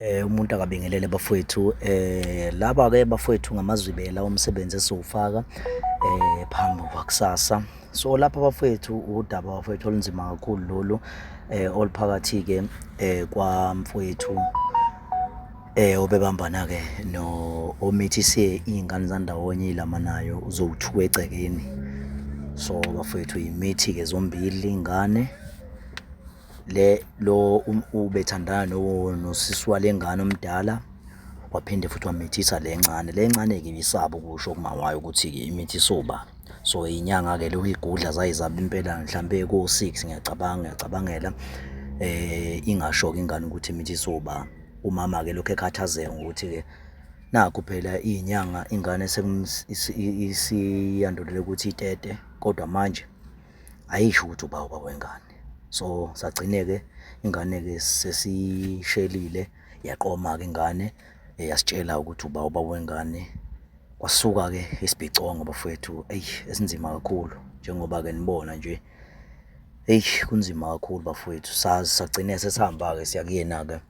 Umuntu akabingelele bafowethu, laba-ke bafowethu ngamazwibela omsebenzi esiwufaka phambi kwakusasa. So lapha bafowethu udaba bafowethu olunzima kakhulu lolu oluphakathi-ke kwamfowethu obebambana-ke no omithise iy'ngane zandawonye ey'lamanayo zowuthuka egcekeni. So bafowethu yimithi-ke zombili iy'ngane. Le lo ubethandana nosisi wale ngane omdala, waphinde futhi wamithisa le ncane. Le ncane-ke ibisaba ukusho kumawayo ukuthi-ke imithise ubani. So inyanga-ke lokhu igudla zaye zaba impela mhlampe ko-six ngiyacabanga, ngiyacabangela ingasho-ke ingane ukuthi imithise ubani. Umama-ke lokhu ekhathazeka ngokuthi-ke nakhu phela iy'nyanga ingane isiyandulele ukuthi itete kodwa manje ayisho ukuthi uba ubaba wengane. So sagcine-ke ingane-ke sesishelile yaqoma-ke ingane yasitshela ukuthi uba ubaba wengane. Kwasuka-ke isibhicongo bafowethu, eyi esinzima kakhulu njengoba-ke nibona nje. Eyi kunzima kakhulu bafowethu, sagcine sesihamba-ke siya kuyena-ke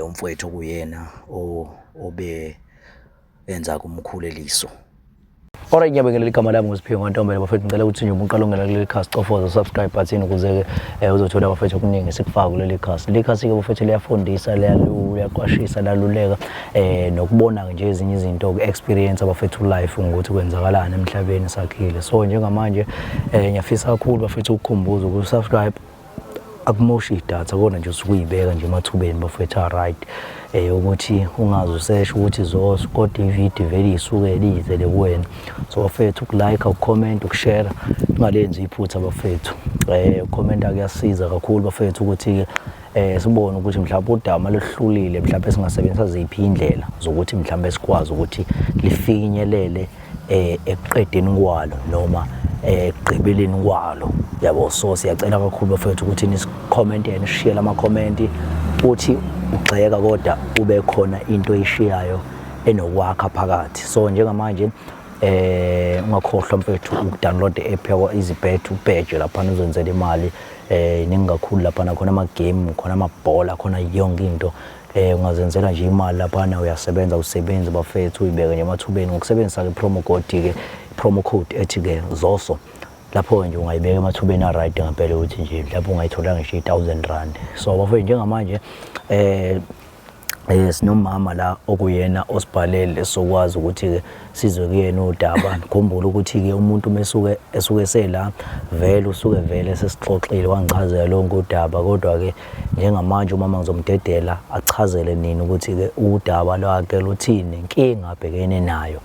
umfowethu okuyena obe enza kumkhuleliso. Alright, ngiyabingelela, igama lami nguSiphiwe Ntombela. Bafethu, ngicela ukuthi nje uma uqala ungena kuleli khasi, cofoza subscribe button ukuze-ke uzothola bafethu okuningi sikufaka kuleli khasi. Leli khasi-ke bafethu liyafundisa, liyaqwashisa, liyaluleka, nokubona nje ezinye izinto, uku-experience abafethu life ngokuthi kwenzakalani emhlabeni sakhile. So njengamanje ngiyafisa kakhulu bafethu ukukhumbuza ukuthi subscribe akumoshi idatha, kona nje usuke uyibeka nje emathubeni bafethu a-right, ukuthi ungaze useshe ukuthi zoso, kodwa ividiyo vele isuke liyizele kuwena. So bafethu, uku-like, uku-comment, ukushare, ungalenzi iphutha bafethu. Uku-commenta kuyasiza kakhulu bafethu ukuthi-ke sibone ukuthi mhlawumbe udaba luhlulile, mhlawumbe singasebenzisa ziphi indlela zokuthi mhlawumbe sikwazi ukuthi lifinyelele ekuqedeni kwalo noma ekugqibeleni kwalo, yabo. So siyacela kakhulu bafethu ukuthi nisi-commente, nishiyele ama-comment, uthi ugxeka kodwa ube khona into oyishiyayo enokwakha phakathi. So njengamanje ungakhohlwa mfethu uku-download i-app yakwa EasyBet, ubheje laphana, uzenzela imali iningi kakhulu laphana, khona ama-game, khona amabhola, khona yonke into. Ungazenzela nje imali laphana, uyasebenza usebenzi bafethu, uyibeke nje emathubeni ngokusebenzisa-ke promo code-ke, promo code ethi-ke Zoso. Lapho-ke nje ungayibeka emathubeni a-right ngempela ukuthi nje mhlawumbe ungayithola ngisho i-1000 rand. So bafethu, njengamanje sinomama la okuyena osibhalele, sokwazi ukuthi-ke sizwe kuyena udaba. Khumbula ukuthi-ke umuntu mesuke esuke sela vele usuke vele sesixoxile, wangichazela lonke udaba, kodwa-ke njengamanje umama ngizomdedela achazele nini ukuthi-ke udaba lwakhe luthini, inkinga abhekene nayo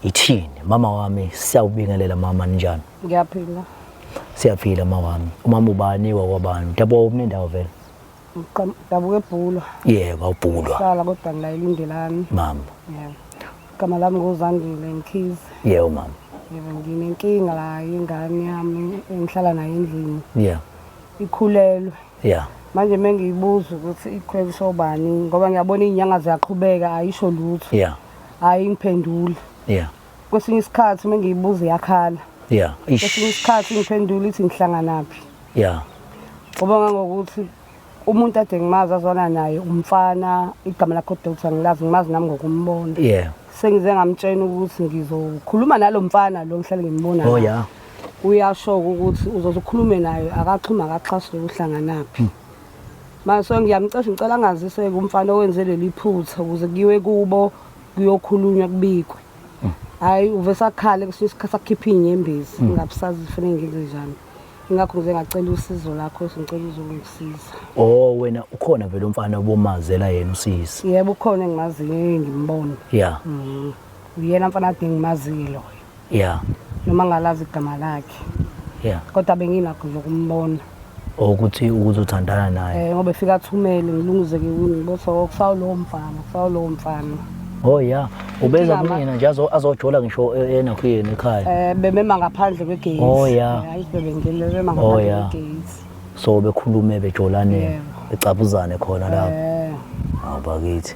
ithini. Mama wami, siyawubingelela mama, ninjani? Ngiyaphila. Siyaphila mama wami. Umama ubani, wakwabani? Dabo unendawo vele? Dabuka eBhulwa. Yebo, awubhulwa. Hlala kodwa ngila eLindelani. Mama. Yebo. Igama lami nguZandile Mkhize. Yebo mama. Yebo, nginenkinga la, ingane yami engihlala nayo endlini. Ikhulelwe. Manje mengiyibuza ukuthi ikhuleliswa ubani, ngoba ngiyabona iy'nyanga ziyaqhubeka, ayisho lutho. Hayi, ngiphendule. Kwesinye isikhathi mengiyibuza iyakhala. Kwesinye isikhathi ngiphendula ithi ngihlanganaphi. Ngoba ngangokuthi umuntu ade ngimazi azwana naye umfana, igama lakhe odokotela ngilazi, ngimazi nami ngokumbona. Sengize ngamtshela ukuthi ngizokhuluma nalo mfana lo ngihlale ngimbona. Oh yeah. Uyasho ukuthi uzoze ukhulume naye, akaxhuma, akaxhasi, uhlanganaphi. Manje so ngiyamcesha, ngicela angazise kumfana owenze leli phutha ukuze kuyiwe kubo kuyokhulunywa, kubikwe. Hayi, uve sakhale kwesinye isikhathi, akhiphe iy'nyembezi, ngingabusazi kufanele ngenze njani. Ingakho ngize ngacela usizo lakho, ngicela uzongisiza. Oh, wena ukhona vele umfana obomazela yena usisi? Yebo, ukhona engimaziyo, ngimbona. Uyena mfana ade ngimaziyo loyo. Noma ngalazi igama lakhe. Kodwa benginakho nje ukumbona. Ukuthi uthandana naye. Ngoba efika athumele ngilungize ke ngibotho kusawu lowo mfana, kusawu lowo mfana. Oh yeah. Ubeza kunina nje azojola ngisho enakho yena ekhaya. Bemema ngaphandle kwe-gate. Oh yeah. Hayi, bebengene bema ngaphandle kwe-gate. So bekhulume, bejolane, becabuzane khona lapho. Awu bakithi.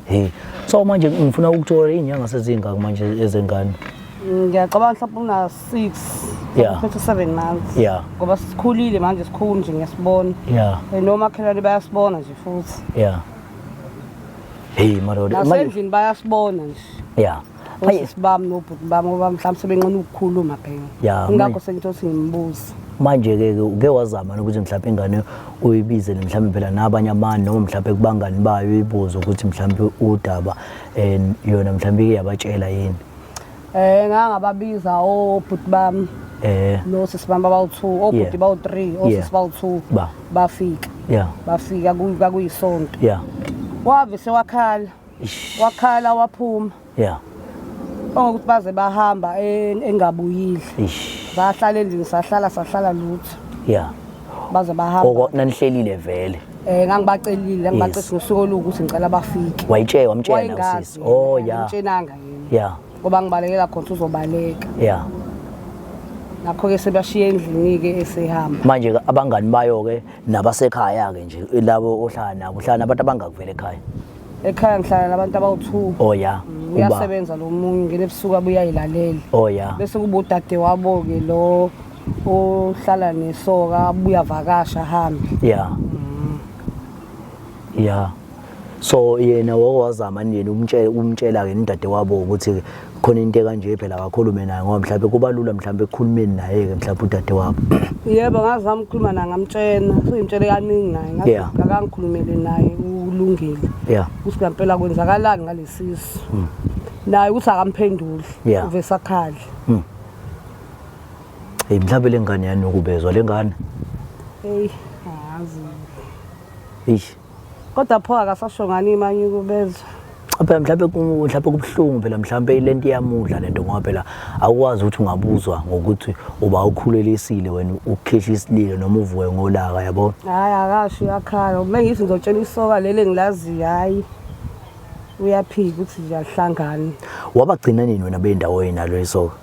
Hey. So manje ngifuna ukuthola, izinyanga sezingaki manje ezengane? Ngiyacabanga mhlawumbe una 6, phethe 7 months. Ngoba sikhulile manje, sikhulu nje, ngiyasibona. Nomakhelwane bayasibona nje futhi. Hey madoda. Nasendlini bayasibona nje. Yeah. Osisi bami nobhuti bami ngoba mhlawumbe sebenqena ukukhuluma phela. Yeah, Ingakho manje- sengithi othi ngimbuze. Manje ke uke wazama ukuthi mhlawumbe ingane uyibize mhlawumbe phela nabanye abantu noma mhlawumbe kubangani bayo uyibuze ukuthi mhlawumbe udaba and yona mhlawumbe ike yabatshela yini? Ngangababiza obhuti bami nosisi bami abawu-2, obhuti bawu-3, osisi bawu-2 Ba. bafika. Yeah. Bafika kwakuyisonto. Yeah. Wave sewakhala. Ish. Wakhala waphuma. Yeah. Ongokuthi baze bahamba engabuyile. Ish. Sahlala endlini sahlala sahlala lutho. Yeah. Baze bahamba. Oko nanihlelile vele. Ngangibacelile, ngangibacela ngosuku oluku ukuthi ngicela bafike. Wayitshela, wamtshela Wayengazi usisi. Oh yena, yeah. angimtshelanga yena. Yeah. Ngoba ngibalekela khona uzobaleka. Yeah. Ngakho ke sebashiya endlini ke esehamba. Manje ke abangani bayo ke nabasekhaya ke nje labo ohlala nabo, uhlala nabantu abangakuvela ekhaya. Ekhaya ngihlala nabantu abawu-2. Oh yeah. Uyasebenza lo munye ngene ebusuku abuye ayilalele. Oh yeah. Bese kuba udade wabo ke lo ohlala nesoka abuye avakasha ahambe. Yeah. Yeah. So yena wawazama nini umtshela ke indade wabo ukuthi khona into ekanje phela akakhulume naye ngoba mhlawumbe kuba lula mhlawumbe ekukhulumeni naye ke mhlawumbe udade wabo. Yebo, ngazama ukukhuluma naye ngamtshena, sengimtshele kaningi naye ngathi Yeah. akangikhulumele naye ulungile. Yeah. Ukuthi ngempela kwenzakalani ngalesisu. Naye ukuthi akamphenduli, Yeah. uvese akhale. Hey mhlawumbe lengane yanokubezwa lengane. Hey, angazi. Eish. Kodwa pho akasasho ngani imanye ukubezwa. Phela mhlawumbe kubuhlungu phela mhlawumbe lento iyamudla lento ngoba phela awukwazi ukuthi ungabuzwa ngokuthi uba ukhulelisile wena ukhihla isililo noma uvuke ngolaka yabo. Hayi akasho uyakhala. Uma ngithi ngizotshela isoka leli engilaziyo hayi. Uyaphika ukuthi nje alihlangani. Wabagcina nini wena bendawo nalo isoka?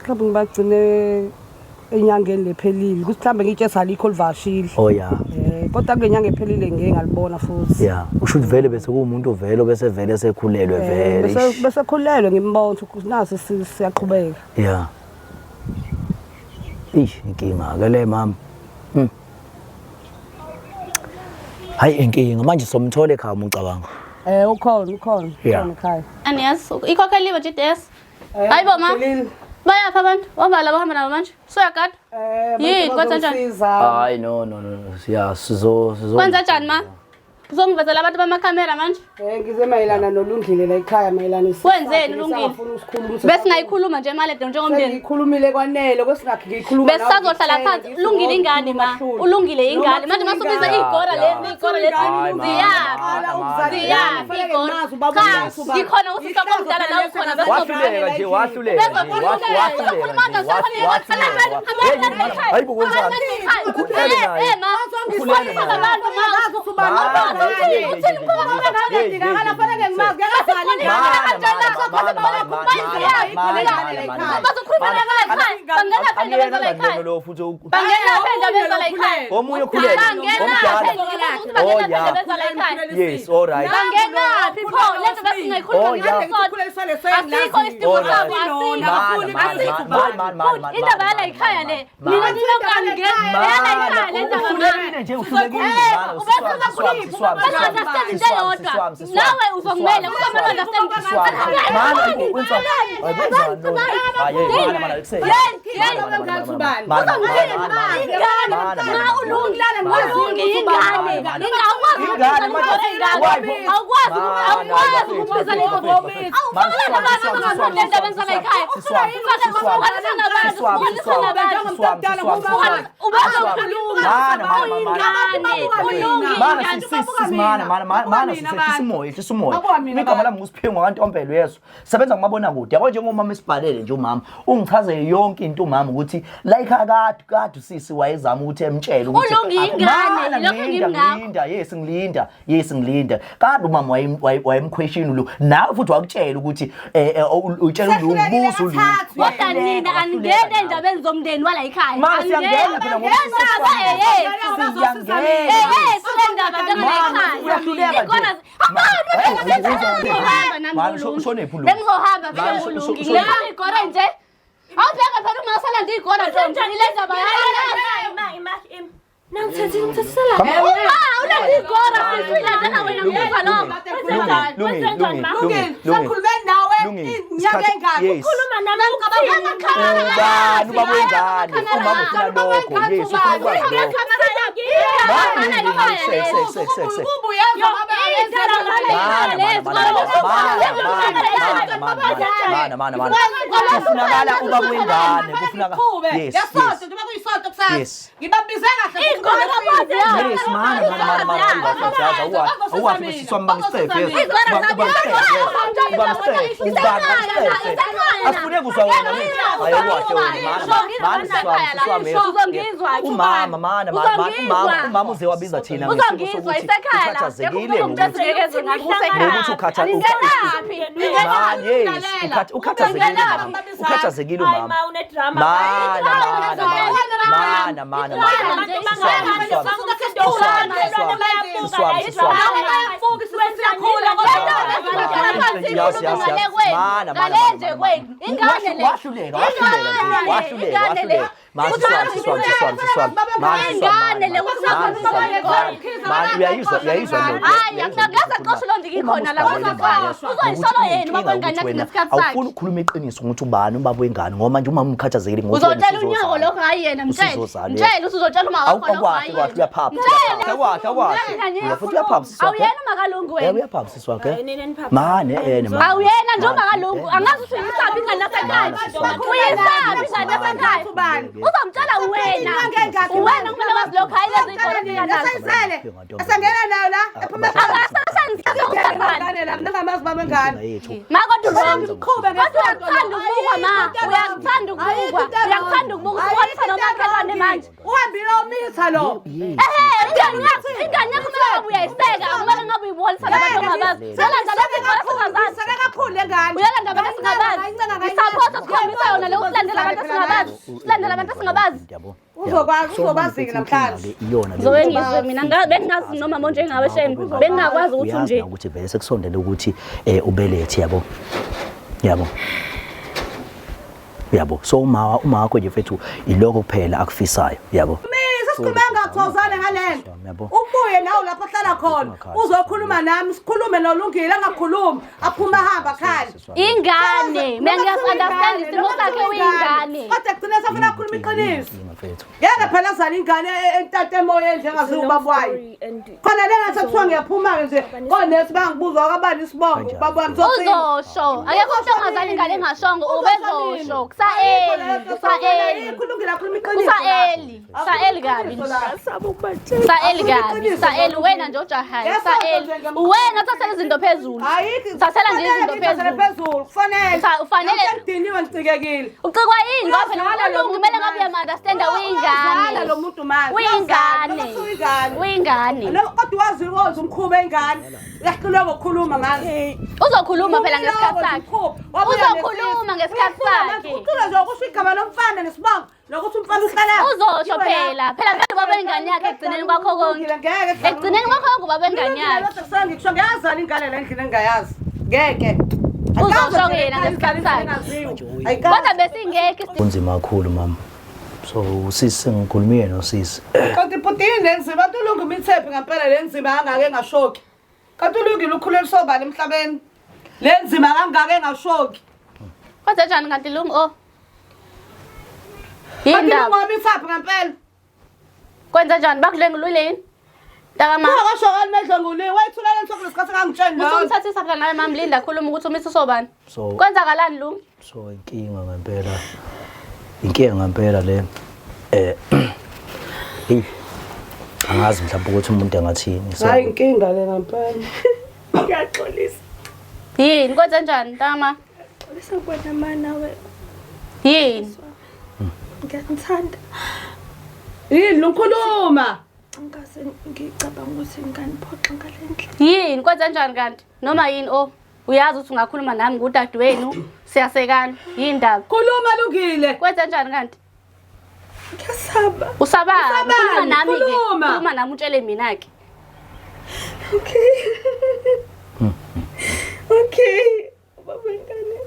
Mhlawumbe ngibagcine enyangeni lephelile. Ukuthi mhlawumbe ngitshe salikho livashile. Oh yeah. Kodwa kule nyanga ephelile ngeke ngalibona futhi. Yeah, usho ukuthi vele bese kuwumuntu vele bese vele sekhulelwe vele. Bese khulelwe ngimbona ukuthi naso siyaqhubeka. Yeah. Eish, inkinga ke le mama. Hayi inkinga manje somthole ekhaya umcabango. Ukhona, ukhona, Yeah. ukhona ekhaya. Aniyas, ikhokheliwe GDS. Hayi bo ma. Bayaphi abantu? Wabala bahamba nabo manje. Suyagada. Yini, kwenza njani? Hayi no no no, siya sizo sizo. Kwenza njani ma? Uzongivezela abantu bamakhamera manje? Ngize mayelana nolungile la ekhaya mayelana nesifo. Wenzeni Lungile? Bese singayikhuluma nje imali njengomndeni. Ngikhulumile kwanele kwesingakhi ngikhuluma. Bese sazohlala phansi. Ulungile ingane ma. Ulungile ingane. Manje masubiza igora lezi, igora lezi. Ziyaphi? Ziyaphi igora? Cha, ngikhona usisi omdala la ukhona bese Wahluleka nje, wahluleka nje, wahluleka. Hayi bo wenzani? Ukhulele naye. Ukhulele naye. Omunye ukhulele, omdala. Oh yeah. Yes, all right. Bangenaphi pho lento besingayikhuluma Oh, yeah. Asikho isidingo sabo, asikho. Asikho. Indaba yala ekhaya le. Nina ninokani ngeke. Yala ekhaya le ndaba. Uhlulekile nje, uhlulekile. Bese into eyodwa. Nawe uzongimela, kuzomela understand. Mana, wenzani? Hayi, wenzani lo? Hayi, mana, mana, ekuseni. Mana, umoya. Igama lami nguSiphingo kaNtombela uyezwa. Sebenza kumabonakude. Yabo njengomama esibhalele nje umama, ungichazele yonke into umama ukuthi like akade kade usisi wayezama ukuthi emtshele ukuthi Ulungile ingane, lokho ngimngakho. ngilinda, yes ngilinda, yes ngilinda. Kade umama wayemquestion lo. Nawe futhi wakutshela ukuthi utshela ulungu buso ulungu. Kodwa nina aningene endabeni zomndeni wala ekhaya. Mama siyangena phela ngoba siyangena. Sile ndaba njengala ekhaya. Uyahluleka nje. Bengizohamba vele ulungi. Ngilala igora nje. Awubheka phela uma usalanda igora ntombi. Ile ndaba Nangithathile ngithathisela. Uma ulanda igora sisi uyilandela wena ngibuza lokho. Lungile, Lungile, Lungile, Sakhulume nawe iminyaka engaki? Yes. Ukhuluma nami Ubani ubaba wengane? Umama ufuna lokho. Yes, ufuna ukwazi lokho. Mana, mana, mana, mana. Kufunakala ubaba wengane, kufunakala. Yes, yes. Yesonto njengoba kuyisonto kusasa. Yes. Ngibabize kahle. Yes, mana, mana, mana, mana. Awathi sisi wami bangisefe. Yes. Uba ngisefe. Uba ngisefe. Asifune kuzwa wena mina. Hayi wahle wena mana. Mana sisi wami, sisi wami. Uzongizwa Umama, mana, mana, umama, umama uze wabiza thina ngesimo Uzongizwa sokuthi isekhaya la. ukhathazekile ngokuthi ngokuthi ukhatha Ungenaphi? Man, yes, ukhathazekile umama. Ukhathazekile umama. Ma une-drama. Mana, mana, mana, mana, mana. Sisi wami, sisi wami. Wahluleka, wahluleka nje, wahluleka, wahluleka. Ma sisi wami, sisi wami, sisi wami, sisi wami. Ma sisi wami, mana, sisi wami, mana. Uyayizwa, uyayizwa lo. Hayi, angikaze axoshwe loo nto ikhona la Uzoyisolo yena ubaba wengane yakhe ngesikhathi sakhe. Awufuni ukukhuluma iqiniso ukuthi ubani ubaba wengane ngoba manje umama ukhathazekile ngokuthi wena Uzotshela unyoko usuzozala. lokho hayi yena mtshele. Usuzozala, Mtshele usuzotshela uma wakho lokho Awukwahle hayi kwahle yena. uyaphapha. Mtshele. Akwahle akwahle. Futhi uyaphapha sisi wakhe. Awuyena umakalungu Yebo wena. uyaphapha sisi wakhe. Hayi, nina niphapha. Mane ene mane. Awuyena nje umakalungu. Angazi ukuthi uyisaphi ingane yasekhaya. Uyisaphi ingane yasekhaya. Uzomtshela wena. Wena kumele wazi lokho hayi lezi iy'kole ofika nazo. Esayisele. Esangena nayo la. Ephuma ekhaya. Ningamazi baba wengane. Yethu. Ma kodwa wrong. Mqhube Kodwa uyakuthanda ukubukwa ma. Uyakuthanda ukubukwa. Uyakuthanda ukubukwa. Usukwatha nomakhelwane manje. Uhambile umitha lo. Ehe, ingane yakho kumele ngabe uyayiseka, akumele ngabe uyibonisa nabantu ongabazi. Uyalanda abantu esingabazi. Seke kakhulu lengane. Uyalanda abantu esingabazi. Isaphosa sikhombisa yona le ukulandela abantu esingabazi. Silandela abantu esingabazi. Yabo. Uzokwazi uzokwazi-ke namhlanje. Iyona le. Ngizobe ngizwe mina bengingazi noma monjengawe shame. Bengingakwazi ukuthi Uyazi unje. na ukuthi vele sekusondele ukuthi ubelethe yabo. Yabo. Yabo. So uma wakho nje mfethu iloko kuphela akufisayo yabo. Mina sikhulume ngakuthozana ngalento. Yabo. Ubuye nawe lapho ohlala khona uzokhuluma nami sikhulume nolungile angakhulumi aphume ahamba khale. Ingane, mina ngiyas-understand isimo sakhe uyingane. Kodwa kugcina sefuna ukukhuluma iqiniso. Mfethu. Ngeke phela azale ingane entate emoyeni njengaziwa ubaba wayo. Khona le ngathi kuthiwa ngiyaphuma-ke nje konesi bangibuza wakabani isibongo ubaba wami uzothini? Uzosho, akekho umuntu ongazali ingane engashongo, ubezosho. Kusa-eli, kusa-eli. Kulungile akhuluma iqiniso. Kusa-eli, kusa-eli kabi nje. Kusa-eli kabi, kusa-eli wena nje ojahayo, kusa-eli. Wena othathela izinto phezulu. Ayikho. Thathela nje izinto Ngithathele phezulu. phezulu. Kufanele. Ufanele- Ngidiniwe ngicikekile. Ucikwa yini ngoba phela Uyazala lo ulungu kumele muntu ngabe uyam-understanda Uyazala uyingane. lo muntu manje. Uyingane. Uyingane. Uyingane. No, kodwa wazi ukwenza umkhuba engane. Uyahluleka ukukhuluma manje. Uzokhuluma phela ngesikhathi sakhe. Uzokhuluma ngesikhathi sakhe. Ucula nje ukusho igama lomfana nesibongo nokuthi umfana uhlala. Uzosho phela. Phela vele ubaba wengane yakhe ekugcineni kwakho konke. Ngeke. Ekugcineni kwakho konke ubaba wengane yakhe. Ngeke ngikusho ngiyazala ingane la endlini engingayazi. Ngeke. Uzosho ke yena ngesikhathi sakhe. Kodwa besingekho isidingo. Kunzima kakhulu mama. So usisi ngikhulumile nosisi. Kanti ibhutini lenzima kanti ulungu imithephi ngempela lenzima kangaka engashoki. Kanti ulungile ukhuleliswa obani emhlabeni. Lenzima kangaka engashoki. Kwenze njani kanti Lungu? Oh. Kanti Yindaba. ulungu wamithaphi ngempela. Kwenze njani? Bakudlengulile yini? Mntakama. Ungakashokani medlwenguliwe wayithula le nto kulesikhathi kangitsheni leyo. Usumthathisa phela nawe mama Linda khuluma ukuthi umithi usobani. So Kwenzakalani Lungu? so inkinga ngempela. Inkinga ngempela le hey angazi mhlawumbe ukuthi umuntu angathini. So Hayi inkinga le ngempela. Ngiyaxolisa. Yini kwenze njani mntakama? Xolisa kuwena ma nawe. Yini? Ngiyakuthanda. Yini lukhuluma? Angikaze ngicabanga ukuthi nginganiphoxa ngale ndlela. Yini kwenze njani kanti? Noma yini oh uyazi ukuthi ungakhuluma nami ngudadewenu siyasekana. Yini ndaba? Khuluma Lungile. Kwenze njani kanti? Ngiyasaba. Usabani? Usabani? Khuluma nami ke. Khuluma. Khuluma nami utshele mina ke. Okay. Okay. Ubaba wengane.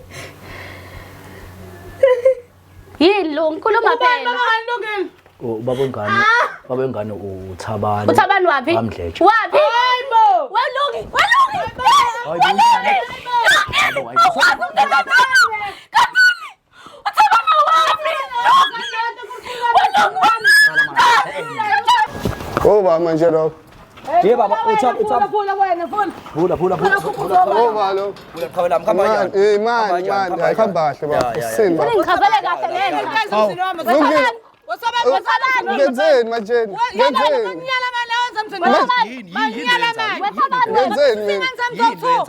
Yini Lungu? Khuluma Ubani phela. baba kaLungile? ubaba wengane, ubaba wengane uThabani. Uthabani waphi? Wamdletshe. Waphi? Hayibo. Welungi, welungi. Awukwazi ukuthetha njalo. Kathuli. Uthe mama wami. Oba manje lokho. Ye baba, uthapha uthapha. Phula wena, phula. Phula phula phula. Oba lo. Phula qhawe lami khamba Man, kanjani? eh man, man, hayi khamba kahle baba. Usini baba. Ngichazele kahle lento. Lungile. Ngenzeni manje? Ngenzeni? Yini yini yenzayo? Ngenzeni mina? Yini yenzayo?